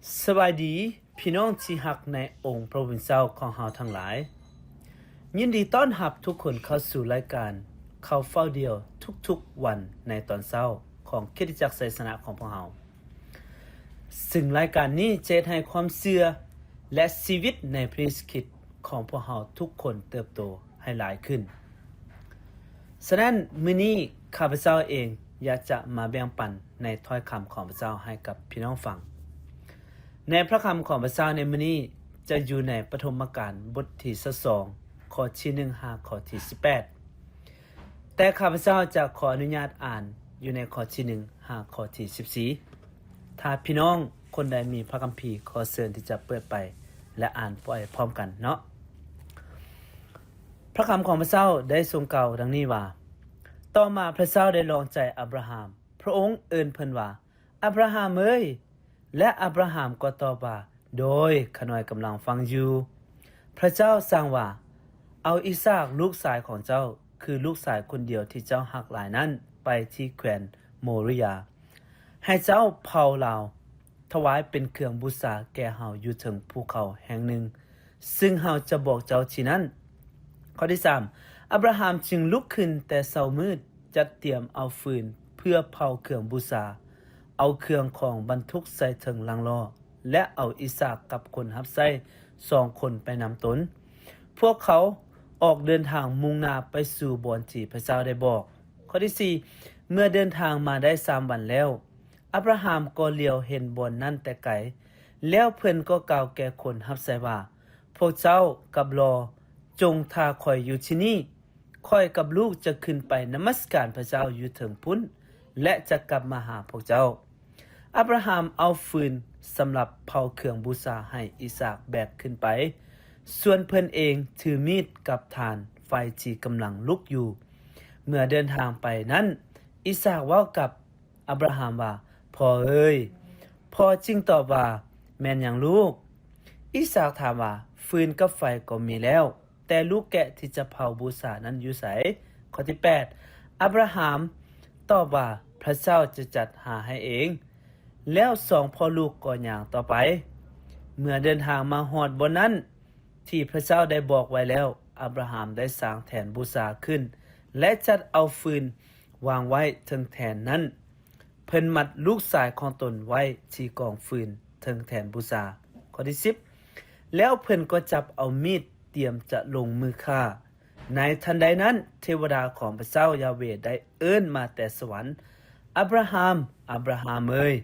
ສະບາຍດີພີ່ນ້ອງທີ່ຮັກໃນອົງພະຜູ້ເປັນເຈົ້າຂອງເຮົາທັງຫຼາຍ. ຍິນດີຕ້ອນຮັບທຸກຄົນເຂົ້າສູ່ລາຍການຂ່າວຟ້າວດຽວທຸກໆວັນໃນຕອນເຊົ້າຂອງຄຣິສຕະຈັກໄຊຊະນະຂອງພວກເຮົາ. ຊຶ່ງລາຍການນີ້ຈະເຮັດໃຫ້ຄວາມເຊື່ອ ແລະ ຊີວິດໃນພະເຢຊູຄຣິດຂອງພວກເຮົາທຸກຄົນເຕີບໂຕໃຫ້ຫຼາຍຂຶ້ນ. ສະນັ້ນ, ມື້ນີ້ຂ້າພະເຈົ້າເອງຢາກຈະມາແບ່ງປັນໃນຖ້ອຍຄຳຂອງພະເຈົ້າໃຫ້ກັບພີ່ນ້ອງຟັງ. ໃນພະຄຳຂອງພະເຈົ້າໃນມື້ນີ້ຈະຢູ່ໃນປະຖົມມະການບົດທີຊາວສອງ ຂໍ້ທີໜຶ່ງຫາຂໍ້ທີສິບແປດ. ແຕ່ຂ້າພະເຈົ້າຈະຂໍອະນຸຍາດອ່ານຢູ່ໃນຂໍ້ທີໜຶ່ງຫາຂໍ້ທີສິບສີ່. ຖ້າພີ່ນ້ອງຄົນໃດມີພະຄຳພີ, ຂໍເຊີນທີ່ຈະເປີດໄປ ແລະ ອ່ານໄປພ້ອມກັນເນາະ. ພະຄຳຂອງພະເຈົ້າໄດ້ຊົງກ່າວດັ່ງນີ້ວ່າ, ຕໍ່ມາພະເຈົ້າໄດ້ລອງໃຈອາບຣາຮາມ, ພະອົງເອີ້ນເພິ່ນວ່າ, ອາບຣາຮາມເອີຍ! ແລະ ອາບຣາຮາມກໍຕອບວ່າ, ໂດຍ, ຂ້ານ້ອຍກຳລັງຟັງຢູ່. ພະເຈົ້າສັ່ງວ່າ, ເອົາອີສາກລູກຊາຍຂອງເຈົ້າ, ຄືລູກຊາຍຄົນດຽວທີ່ເຈົ້າຮັກຫຼາຍນັ້ນ, ໄປທີ່ແຄວ້ນໂມຣິຍາ. ໃຫ້ເຈົ້າເຜົາລາວ ຖວາຍເປັນເຄື່ອງບູຊາແກ່ເຮົາຢູ່ເທິງພູເຂົາແຫ່ງໜຶ່ງ, ຊຶ່ງເຮົາຈະບອກເຈົ້າທີ່ນັ້ນ. ຂໍ້ທີສາມ, ອາບຣາຮາມຈຶ່ງລຸກຂຶ້ນແຕ່ເຊົ້າມືດ, ຈັດຕຽມເອົາຟືນເພື່ອເຜົາເຄື່ອງບູຊາ, ເອົາເຄື່ອງຂອງບັນທຸກໃສ່ເທິງຫຼັງລໍ້, ແລະ ເອົາອີສາກກັບຄົນຮັບໃຊ້ສອງຄົນໄປນຳຕົນ. ພວກເຂົາອອກເດີນທາງມຸ່ງໜ້າໄປສູ່ບ່ອນທີ່ພະເຈົ້າໄດ້ບອກ. ຂໍ້ທີສີ່, ເມື່ອເດີນທາງມາໄດ້ສາມວັນແລ້ວ, ອາບຣາຮາມກໍຫຼຽວເຫັນບ່ອນນັ້ນແຕ່ໄກ, ແລ້ວເພິ່ນກໍກ່າວແກ່ຄົນຮັບໃຊ້ວ່າ, ພວກເຈົ້າກັບລໍຈົ່ງຖ້າຂ້ອຍຢູ່ທີ່ນີ້, ຂ້ອຍກັບລູກຈະຂຶ້ນໄປນະມັດສະການພະເຈົ້າຢູ່ເທິງພຸ້ນ ແລະ ຈະກັບມາຫາພວກເຈົ້າ. ອາບຣາຮາມເອົາຟືນສຳລັບເຜົາເຄື່ອງບູຊາໃຫ້ອີສາກແບກຂຶ້ນໄປ, ສ່ວນເພິ່ນເອງຖືມີດກັບຖ່ານໄຟທີ່ກຳລັງລຸກຢູ່. ເມື່ອເດີນທາງໄປນັ້ນ, ອີສາກເວົ້າກັບ ອາບຣາຮາມວ່າ, ພໍ່ເອີຍ! ພໍ່ຈຶ່ງຕອບວ່າ, ແມ່ນຫຍັງລູກ? ອີສາກຖາມວ່າ, ຟືນກັບໄຟກໍມີແລ້ວ, ແຕ່ລູກແກະທີ່ຈະເຜົາບູຊານັ້ນຢູ່ໃສ? ຂໍ້ທີແປດ, ອາບຣາຮາມຕອບວ່າ, ພະເຈົ້າຈະຈັດຫາໃຫ້ເອງ. ແລ້ວສອງພໍ່ລູກກໍຍ່າງຕໍ່ໄປ. ເມື່ອເດີນທາງມາຮອດບ່ອນນັ້ນ ທີ່ພະເຈົ້າໄດ້ບອກໄວ້ແລ້ວ, ອາບຣາຮາມໄດ້ສ້າງແທ່ນບູຊາຂຶ້ນ ແລະ ຈັດເອົາຟືນວາງໄວ້ເທິງແທ່ນນັ້ນ. ເພິ່ນມັດລູກຊາຍຂອງຕົນໄວ້ທີ່ກອງຟືນເທິງແທ່ນບູຊາ. ຂໍ້ທີສິບ, ແລ້ວເພິ່ນກໍຈັບເອົາມີດຕຽມຈະລົງມືຂ້າ. ໃນທັນໃດນັ້ນ, ເທວະດາຂອງພະເຈົ້າຢາເວໄດ້ເອີ້ນມາແຕ່ສະຫວັນ, ອາບຣາຮາມ, ອາບຣາຮາມເອີຍ!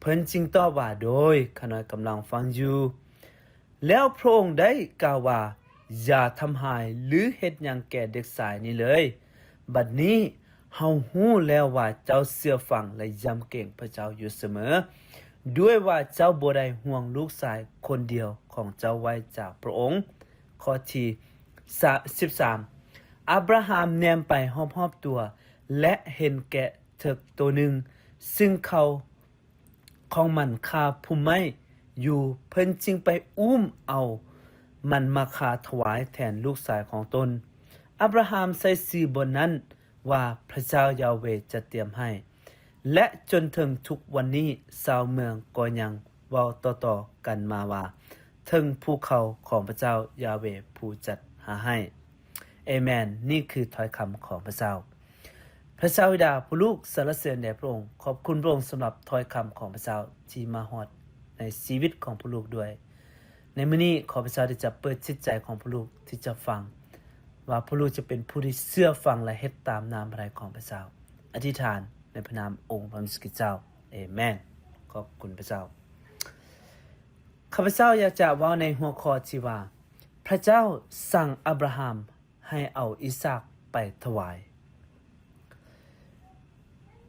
ເພິ່ນຈຶ່ງຕອບວ່າ, ໂດຍ, ຂ້ານ້ອຍກຳລັງຟັງຢູ່. ແລ້ວພະອົງໄດ້ກ່າວວ່າ, ຢ່າທຳຮ້າຍ ຫຼື ເຮັດຫຍັງແກ່ເດັກຊາຍນີ້ເລີຍ. ບັດນີ້ເຮົາຮູ້ແລ້ວວ່າເຈົ້າເຊື່ອຟັງ ແລະ ຢຳເກງພະເຈົ້າຢູ່ສະເໝີ, ດ້ວຍວ່າເຈົ້າບໍ່ໄດ້ຫ່ວງລູກຊາຍຄົນດຽວຂອງເຈົ້າໄວ້ຈາກພະອົງ. ຂໍ້ທີສາ ສິບສາມ, ອາບຣາຮາມແນມໄປຮອບໆຕົວ ແລະ ເຫັນແກະເຖິກໂຕໜຶ່ງ, ຊຶ່ງເຂົາ ຂອງມັນຄາພຸ່ມໄມ້ຢູ່, ເພິ່ນຈຶ່ງໄປອຸ້ມເອົາມັນມາຂ້າຖວາຍແທນລູກຊາຍຂອງຕົນ. ອາບຣາຮາມໃສ່ຊື່ບ່ອນນັ້ນວ່າ ພະເຈົ້າຢາເວຈະຕຽມໃຫ້, ແລະ ຈົນເຖິງທຸກວັນນີ້ ຊາວເມືອງກໍຍັງເວົ້າຕໍ່ໆກັນມາວ່າ, ເຖິງພູເຂົາຂອງພະເຈົ້າຢາເວຜູ້ຈັດຫາໃຫ້. ເອແມນ. ນີ້ຄືຖ້ອຍຄຳຂອງພະເຈົ້າ. ພະເຈົ້າບິດາ, ຜູ້ລູກສັນລະເສີນແດ່ພະອົງ. ຂອບຄຸນພະອົງສຳລັບຖ້ອຍຄຳຂອງພະເຈົ້າທີ່ມາຮອດໃນຊີວິດຂອງຜູ້ລູກດ້ວຍ. ໃນມື້ນີ້ ຂໍພະເຈົ້າທີ່ຈະເປີດຈິດໃຈຂອງຜູ້ລູກທີ່ຈະຟັງ, ວ່າຜູ້ລູກຈະເປັນຜູ້ທີ່ເຊື່ອຟັງ ແລະ ເຮັດຕາມນ້ຳພະໄທຂອງພະເຈົ້າ. ອະທິຖານໃນພະນາມອົງພະເຢຊູຄຣິດເຈົ້າ. ເອແມນ. ຂອບຄຸນພະເຈົ້າ. ຂ້າພະເຈົ້າຢາກຈະເວົ້າໃນຫົວຂໍ້ທີ່ວ່າ ພະເຈົ້າສັ່ງອາບຣາຮາມໃຫ້ເອົາອີສາກໄປຖວາຍ.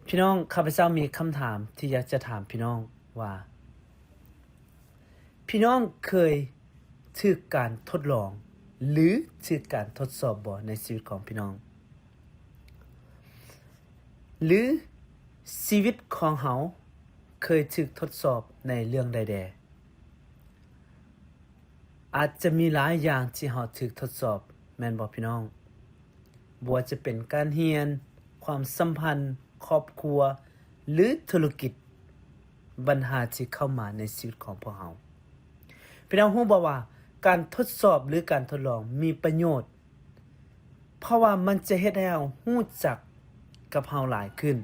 ພີ່ນ້ອງ, ຂ້າພະເຈົ້າມີຄຳຖາມທີ່ຢາກຈະຖາມພີ່ນ້ອງວ່າ, ພີ່ນ້ອງເຄີຍຖືກການທົດລອງ ຫຼື ຖືກການທົດສອບບໍ່ໃນຊີວິດຂອງພີ່ນ້ອງ? ຫຼື ຊີວິດຂອງເຮົາເຄີຍຖືກທົດສອບໃນເລື່ອງໃດແດ່? ອາດຈະມີຫຼາຍຢ່າງທີ່ເຮົາຖືກທົດສອບ, ແມ່ນບໍ່ພີ່ນ້ອງ? ບໍ່ວ່າຈະເປັນການຮຽນ, ຄວາມສຳພັນ, ຄອບຄົວ ຫຼື ທຸລະກິດ. ບັນຫາທີ່ເຂົ້າມາໃນຊີວິດຂອງພວກເຮົາ. ພີ່ນ້ອງຮູ້ບໍ່ວ່າການທົດສອບ ຫຼື ການທົດລອງມີປະໂຫຍດ ເພາະວ່າມັນຈະເຮັດໃຫ້ເຮົາຮູ້ຈັກກັບເຮົາຫຼາຍຂຶ້ນ.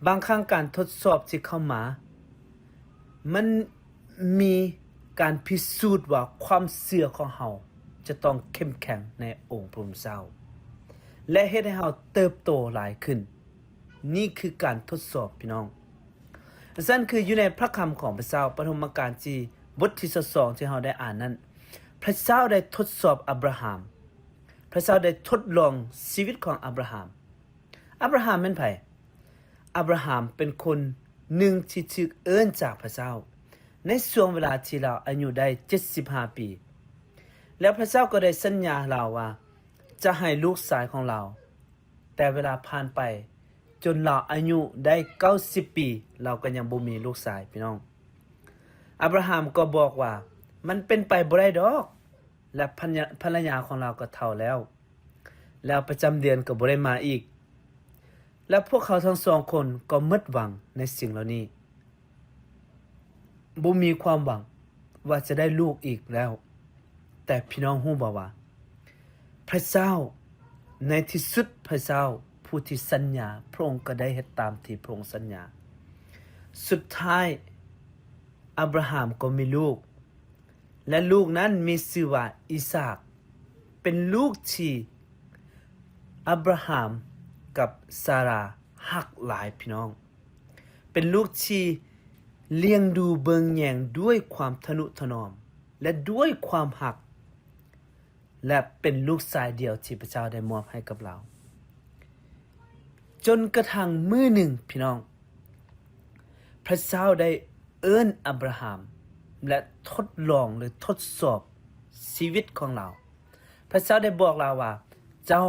ບາງຄັ້ງການທົດສອບທີ່ເຂົ້າມາ ມັນມີການພິສູດວ່າຄວາມເຊື່ອຂອງເຮົາຈະຕ້ອງເຂັ້ມແຂງໃນອົງພະຜູ້ເຈົ້າ ແລະ ເຮັດໃຫ້ເຮົາເຕີບໂຕຫຼາຍຂຶ້ນ. ນີ້ຄືການທົດສອບ, ພີ່ນ້ອງ. ສະນັ້ນ ຄືຢູ່ໃນພະຄຳຂອງພະເຈົ້າ, ປະຖົມມະການທີ່ ບົດທີຊາວສອງ ທີ່ເຮົາໄດ້ອ່ານນັ້ນ, ພະເຈົ້າໄດ້ທົດສອບອາບຣາຮາມ. ພະເຈົ້າໄດ້ທົດລອງຊີວິດຂອງອາບຣາຮາມ. ອາບຣາຮາມແມ່ນໃຜ? ອາບຣາຮາມເປັນຄົນໜຶ່ງທີ່ຖືກເອີ້ນຈາກພະເຈົ້າ ໃນຊ່ວງເວລາທີ່ລາວອາຍຸໄດ້ເຈັດສິບຫ້າປີ ແລ້ວພະເຈົ້າກໍໄດ້ສັນຍາລາວວ່າຈະໃຫ້ລູກຊາຍຂອງລາວ. ແຕ່ເວລາຜ່ານໄປຈົນລາວອາຍຸໄດ້ເກົ້າສິບປີ, ລາວກໍຍັງບໍ່ມີລູກຊາຍ, ພີ່ນ້ອງ. ອາບຣາຮາມກໍບອກວ່າ ມັນເປັນໄປບໍ່ໄດ້ດອກ ແລະ ພັນຍາ ພັນລະຍາຂອງລາວກໍເຖົ້າແລ້ວ ແລ້ວປະຈຳເດືອນກໍບໍ່ໄດ້ມາອີກ ແລະ ພວກເຂົາທັງສອງຄົນກໍໝົດຫວັງໃນສິ່ງເຫຼົ່ານີ້. ບໍ່ມີຄວາມຫວັງວ່າຈະໄດ້ລູກອີກແລ້ວ. ແຕ່ພີ່ນ້ອງຮູ້ບໍ່ວ່າ ພະເຈົ້າ, ໃນທີ່ສຸດພະເຈົ້າຜູ້ທີ່ສັນຍາ, ພະອົງກໍໄດ້ເຮັດຕາມທີ່ພະອົງສັນຍາ. ສຸດທ້າຍ ອາບຣາຮາມກໍມີລູກ ແລະ ລູກນັ້ນມີຊື່ວ່າອີສາກ. ເປັນລູກທີ່ອາບຣາຮາມກັບຊາຣາຮັກຫຼາຍ, ພີ່ນ້ອງ. ເປັນລູກທີ່ລ້ຽງດູເບິ່ງແຍງດ້ວຍຄວາມທະນຸຖະໜອມ ແລະ ດ້ວຍຄວາມຮັກ ແລະ ເປັນລູກຊາຍດຽວທີ່ພະເຈົ້າໄດ້ມອບໃຫ້ກັບລາວ. ຈົນກະທັ່ງມື້ໜຶ່ງ, ພີ່ນ້ອງ, ພະເຈົ້າໄດ້ເອີ້ນອາບຣາຮາມ ແລະ ທົດລອງ ຫຼື ທົດສອບຊີວິດຂອງລາວ. ພະເຈົ້າໄດ້ບອກລາວວ່າ, ເຈົ້າ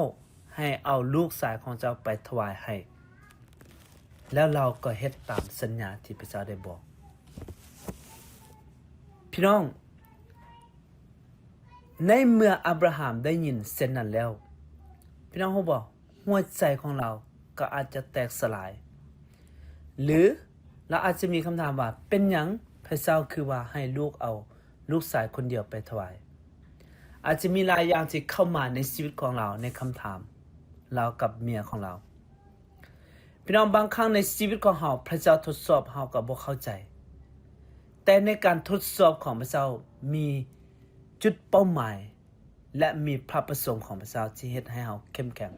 ໃຫ້ເອົາລູກຊາຍຂອງເຈົ້າໄປຖວາຍໃຫ້. ແລ້ວລາວກໍເຮັດຕາມສັນຍາທີ່ພະເຈົ້າໄດ້ບອກ. ພີ່ນ້ອງ, ໃນເມື່ອອາບຣາຮາມໄດ້ຍິນເຊັ່ນນັ້ນແລ້ວ, ພີ່ນ້ອງຮູ້ບໍ່? ຫົວໃຈຂອງລາວກໍອາດຈະແຕກສະຫຼາຍ ຫຼື ລາວອາດຈະມີຄຳຖາມວ່າ ເປັນຫຍັງພະເຈົ້າຄືວ່າໃຫ້ລູກເອົາລູກຊາຍຄົນດຽວໄປຖວາຍ? ອາດຈະມີຫຼາຍຢ່າງທີ່ເຂົ້າມາໃນຊີວິດຂອງລາວໃນຄຳຖາມລາວກັບເມຍຂອງລາວ. ພີ່ນ້ອງ, ບາງຄັ້ງໃນຊີວິດຂອງເຮົາ ພະເຈົ້າທົດສອບເຮົາກໍບໍ່ເຂົ້າໃຈ, ແຕ່ໃນການທົດສອບຂອງພະເຈົ້າມີຈຸດເປົ້າໝາຍ ແລະ ມີພະປະສົງຂອງພະເຈົ້າທີ່ເຮັດໃຫ້ເຮົາເຂັ້ມແຂງ.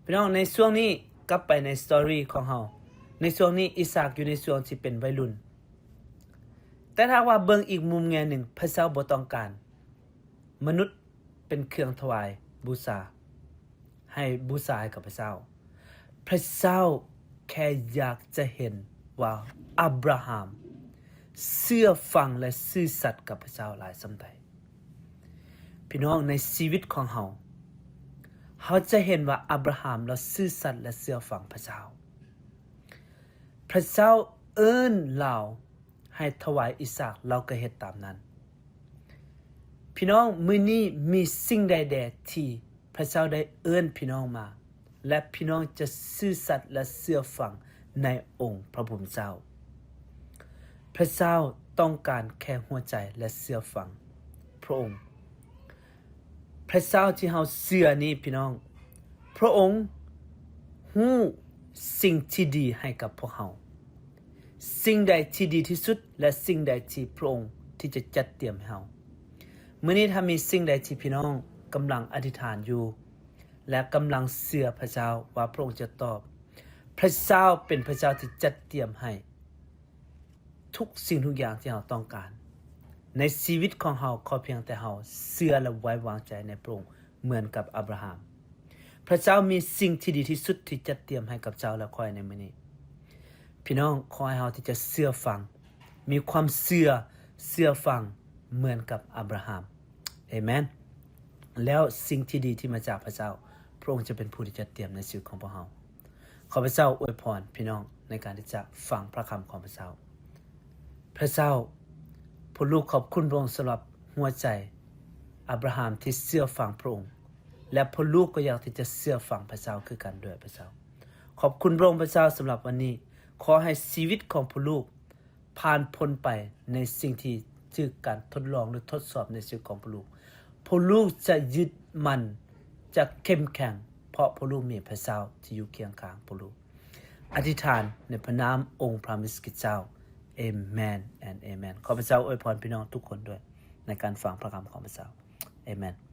ພີ່ນ້ອງ, ໃນຊ່ວງນີ້, ກັບໄປໃນສະຕໍຣີຂອງເຮົາ, ໃນຊ່ວງນີ້ອີສາກຢູ່ໃນຊ່ວງທີ່ເປັນໄວລຸ້ນ. ແຕ່ຖ້າວ່າເບິ່ງອີກມຸມແງ່ໜຶ່ງ, ພະເຈົ້າບໍ່ຕ້ອງການມະນຸດເປັນເຄື່ອງຖວາຍບູຊາ, ໃຫ້ບູຊາໃຫ້ກັບພະເຈົ້າ. ພະເຈົ້າແຄ່ຢາກຈະເຫັນວ່າອາບຣາຮາມເຊື່ອຟັງ ແລະ ຊື່ສັດກັບພະເຈົ້າຫຼາຍສ່ຳໃດ. ພີ່ນ້ອງ, ໃນຊີວິດຂອງເຮົາ, ເຮົາຈະເຫັນວ່າອາບຣາຮາມລາວຊື່ສັດ ແລະ ເຊື່ອຟັງພະເຈົ້າ. ພະເຈົ້າເອີ້ນລາວໃຫ້ຖວາຍອີສາກ, ລາວກໍເຮັດຕາມນັ້ນ. ພີ່ນ້ອງ, ມື້ນີ້ມີສິ່ງໃດແດ່ທີ່ພະເຈົ້າໄດ້ເອີ້ນພີ່ນ້ອງມາ ແລະ ພີ່ນ້ອງຈະຊື່ສັດ ແລະ ເຊື່ອຟັງໃນອົງພະຜູ້ເປັນເຈົ້າ? ພະເຈົ້າຕ້ອງການແຄ່ຫົວໃຈ ແລະ ເຊື່ອຟັງພະອົງ. ພະເຈົ້າທີ່ເຮົາເຊື່ອນີ້, ພີ່ນ້ອງ, ພະອົງຮູ້ສິ່ງທີ່ດີໃຫ້ກັບພວກເຮົາ. ສິ່ງໃດທີ່ດີທີ່ສຸດ ແລະ ສິ່ງໃດທີ່ພະອົງທີ່ຈະຈັດຕຽມໃຫ້ເຮົາ. ມື້ນີ້ຖ້າມີສິ່ງໃດທີ່ພີ່ນ້ອງກຳລັງອະທິຖານຢູ່ ແລະ ກຳລັງເຊື່ອພະເຈົ້າວ່າພະອົງຈະຕອບ, ພະເຈົ້າເປັນພະເຈົ້າທີ່ຈັດຕຽມໃຫ້ທຸກສິ່ງທຸກຢ່າງທີ່ເຮົາຕ້ອງການໃນຊີວິດຂອງເຮົາ. ຂໍພຽງແຕ່ເຮົາເຊື່ອ ແລະ ໄວ້ວາງໃຈໃນພະອົງເໝືອນກັບອາບຣາຮາມ. ພະເຈົ້າມີສິ່ງທີ່ດີທີ່ສຸດທີ່ຈັດຕຽມໃຫ້ກັບເຈົ້າ ແລະ ຂ້ອຍໃນມື້ນີ້. ພີ່ນ້ອງ, ຂໍໃຫ້ເຮົາທີ່ຈະເຊື່ອຟັງ, ມີຄວາມເຊື່ອ, ເຊື່ອຟັງເໝືອນກັບອາບຣາຮາມ. ເອເມນ. ແລ້ວສິ່ງທີ່ດີທີ່ມາຈາກພະເຈົ້າ, ພະອົງຈະເປັນຜູ້ທີ່ຈັດຕຽມໃນຊີວິດຂອງພວກເຮົາ. ຂໍພະເຈົ້າອວຍພອນພີ່ນ້ອງໃນການທີ່ຈະຟັງພະຄຳຂອງພະເຈົ້າ. ພະເຈົ້າ, ພວກລູກຂອບຄຸນພະອົງສຳລັບຫົວໃຈອາບຣາຮາມທີ່ເຊື່ອຟັງພະອົງ, ແລະ ພວກລູກກໍຢາກທີ່ຈະເຊື່ອຟັງພະເຈົ້າຄືກັນດ້ວຍພະເຈົ້າ. ຂອບຄຸນພະອົງພະເຈົ້າສຳລັບວັນນີ້. ຂໍໃຫ້ຊີວິດຂອງພວກລູກຜ່ານພົ້ນໄປໃນສິ່ງທີ່ຖືກການທົດລອງ ຫຼື ທົດສອບໃນຊີວິດຂອງພວກລູກ. ພວກລູກຈະຍຶດໝັ້ນ, ຈະເຂັ້ມແຂງ, ເພາະພວກລູກມີພະເຈົ້າທີ່ຢູ່ຄຽງຂ້າງພວກລູກ. ອະທິຖານໃນພະນາມອົງພະເຢຊູຄຣິສຕ໌ເຈົ້າ. Amen and amen. ຂໍພະເຈົ້າອວຍພອນພີ່ນ້ອງທຸກຄົນດ້ວຍ ໃນການຟັງພະຄຳຂອງພະເຈົ້າ. Amen.